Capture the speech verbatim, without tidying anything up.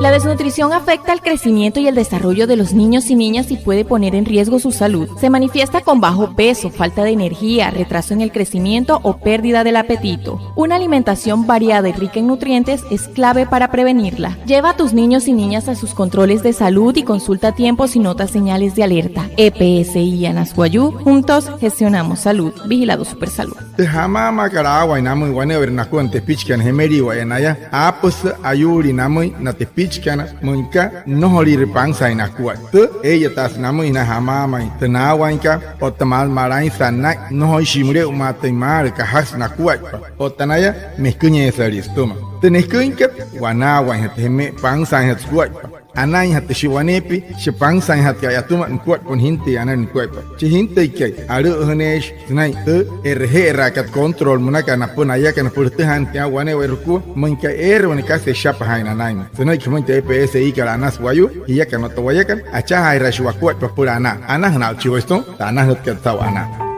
La desnutrición afecta el crecimiento y el desarrollo de los niños y niñas y puede poner en riesgo su salud. Se manifiesta con bajo peso, falta de energía, retraso en el crecimiento o pérdida del apetito. Una alimentación variada y rica en nutrientes es clave para prevenirla. Lleva a tus niños y niñas a sus controles de salud y consulta a tiempo si notas señales de alerta. E P S I Anas Wayuu, juntos gestionamos salud. Vigilado Supersalud. Tü jamaamakat aawaain namüin wane'ewai nakua na tepichikana, jemeliiwa'aya naya, aapüsü ayuulii namüin na tepichikana, müin aka nnojoliire pansaain nakuaippa. Tü ee'iyataasü namüin na jamaamain tü naawainkat otta ma- malainsa naa'in, nnojoishii müle'umaatüin maalü kajasü nakuaippa otta naya meküñeesalii sütüma. Tü neküinkat, wanaawainjatü, jeme- pansaainjatü sukuaippa, anainjatü shia waneepia, shia pansaainjatkat atüma nukuaippa, jintüi anali nukuaippa. Chi jintüikai, alü'üjüneeshi sünain tü e'reje'eraakat control münakat napüna ayakana süpüla jütüjaanüin tia wane'ewai jukua, müin aka eere wane kasa eshapajaain nanainmüin. Sünüiki jümüin tü E P S I-kat Anas Wayuu, jiakana otta wayakana, achajaajiraashii wakuaippa süpüla anaa. Anajünaa'uchi wayuu sütüma tü anajütkat saa'u anaa.